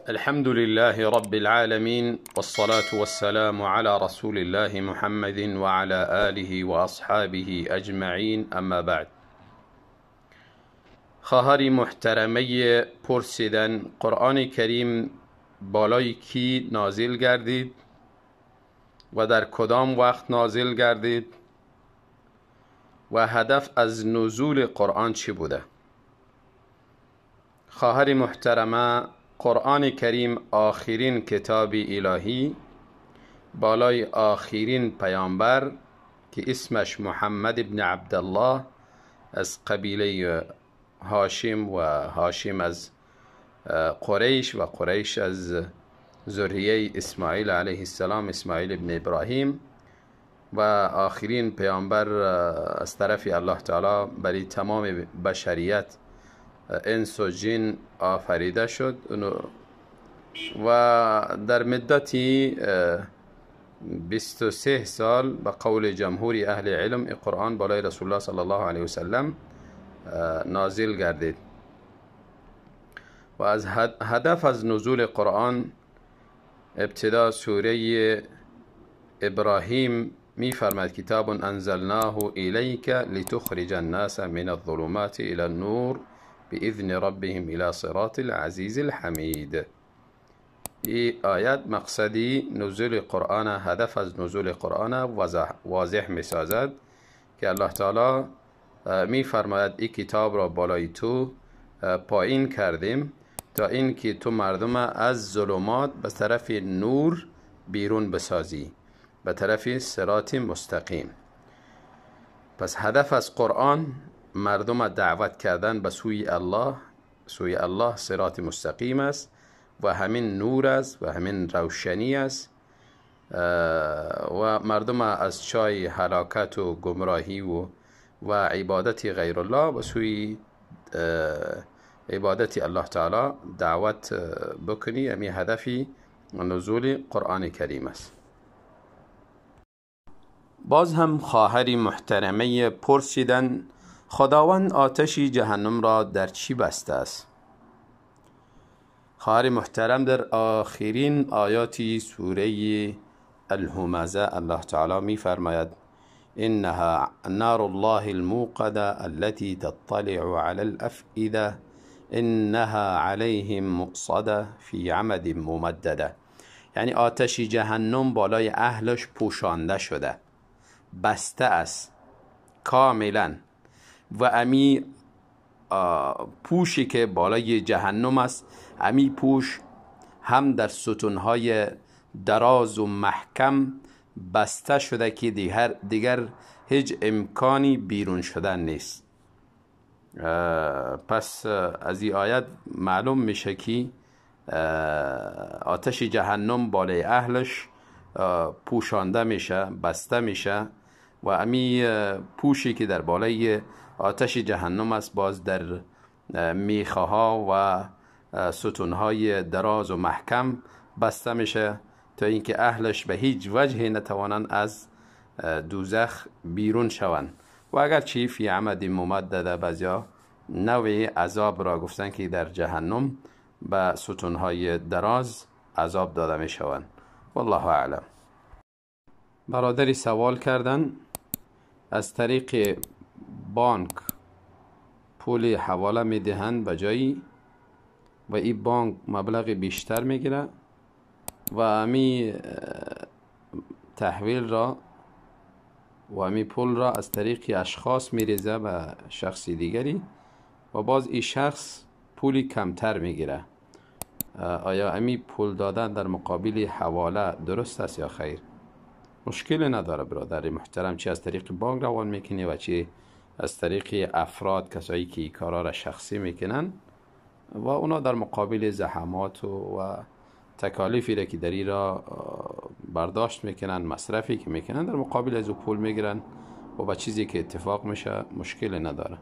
الحمد لله رب العالمين، والصلاة والسلام على رسول الله محمد وعلى آله وأصحابه أجمعين، اما بعد. خواهر محترمه پرسیدن قرآن کریم بالای کی نازل گردید و در کدام وقت نازل گردید و هدف از نزول قرآن چی بوده؟ خواهر محترمه، قرآن کریم آخرین کتاب الهی بالای آخرین پیامبر که اسمش محمد ابن عبدالله از قبیله هاشم و هاشم از قریش و قریش از ذریه اسماعیل علیه السلام، اسماعیل ابن ابراهیم، و آخرین پیامبر از طرف الله تعالی برای تمام بشریت، انس و جن آفریده شد و در مدتی 23 سال به قول جمهور اهل علم قرآن بالای رسول الله صلی الله علیه وسلم نازل گردید. و از هدف از نزول قرآن ابتدا سوره ابراهیم می فرماید: کتاب انزلناه الیک لتخرج الناس من الظلمات الى النور باذن ربهم الى صراط العزیز الحمید. این آیت مقصدی نزول قرآن، هدف از نزول قرآن واضح می سازد که الله تعالی می فرماید این کتاب را بالای تو پایین کردیم تا اینکه تو مردم از ظلمات به طرف نور بیرون بسازی، به طرف صراط مستقیم. پس هدف از قرآن مردم دعوت کردن به سوی الله، سوی الله صراط مستقیم است و همین نور است و همین روشنی است و مردم از چای هلاکت و گمراهی و عبادت غیر الله به سوی عبادت الله تعالی دعوت بکنی. امی هدفی نزول قرآن کریم است. باز هم خواهری محترمه پرسیدن خداوند آتش جهنم را در چی بسته است؟ خواهر محترم، در آخرین آیات سوره الهمزه الله تعالی می فرماید: انها نار الله الموقده التي تطلع على الافئده انها عليهم مؤصده في عمد ممدده. یعنی آتش جهنم بالای اهلش پوشانده شده، بسته است کاملا، و امی پوشی که بالای جهنم است، امی پوش هم در ستونهای دراز و محکم بسته شده که دیگر هیچ امکانی بیرون شدن نیست. پس از این آیت معلوم میشه که آتش جهنم بالای اهلش پوشانده میشه، بسته میشه، و امی پوشی که در بالای آتش جهنم است باز در میخه ها و ستونهای دراز و محکم بسته میشه تا اینکه اهلش به هیچ وجه نتوانند از دوزخ بیرون شوند. و اگر چی فی عمد ممدده، بعضیا نوع عذاب را گفتن که در جهنم به ستونهای دراز عذاب داده می شوند. والله اعلم. برادری سوال کردن از طریق بانک پول حواله می دهند به جایی و این بانک مبلغ بیشتر میگیره و امی تحویل را و امی پول را از طریق اشخاص میریزه به شخص دیگری و باز این شخص پولی کمتر میگیره. آیا امی پول دادن در مقابل حواله درست است یا خیر؟ مشکل نداره برادر محترم، چی از طریق بانک روان میکنی و چی از طریق افراد، کسایی که کارا را شخصی میکنن و اونا در مقابل زحمات و تکالیفی را که در را برداشت میکنن، مصرفی که میکنن، در مقابل از او پول میگیرن و با چیزی که اتفاق میشه مشکل نداره.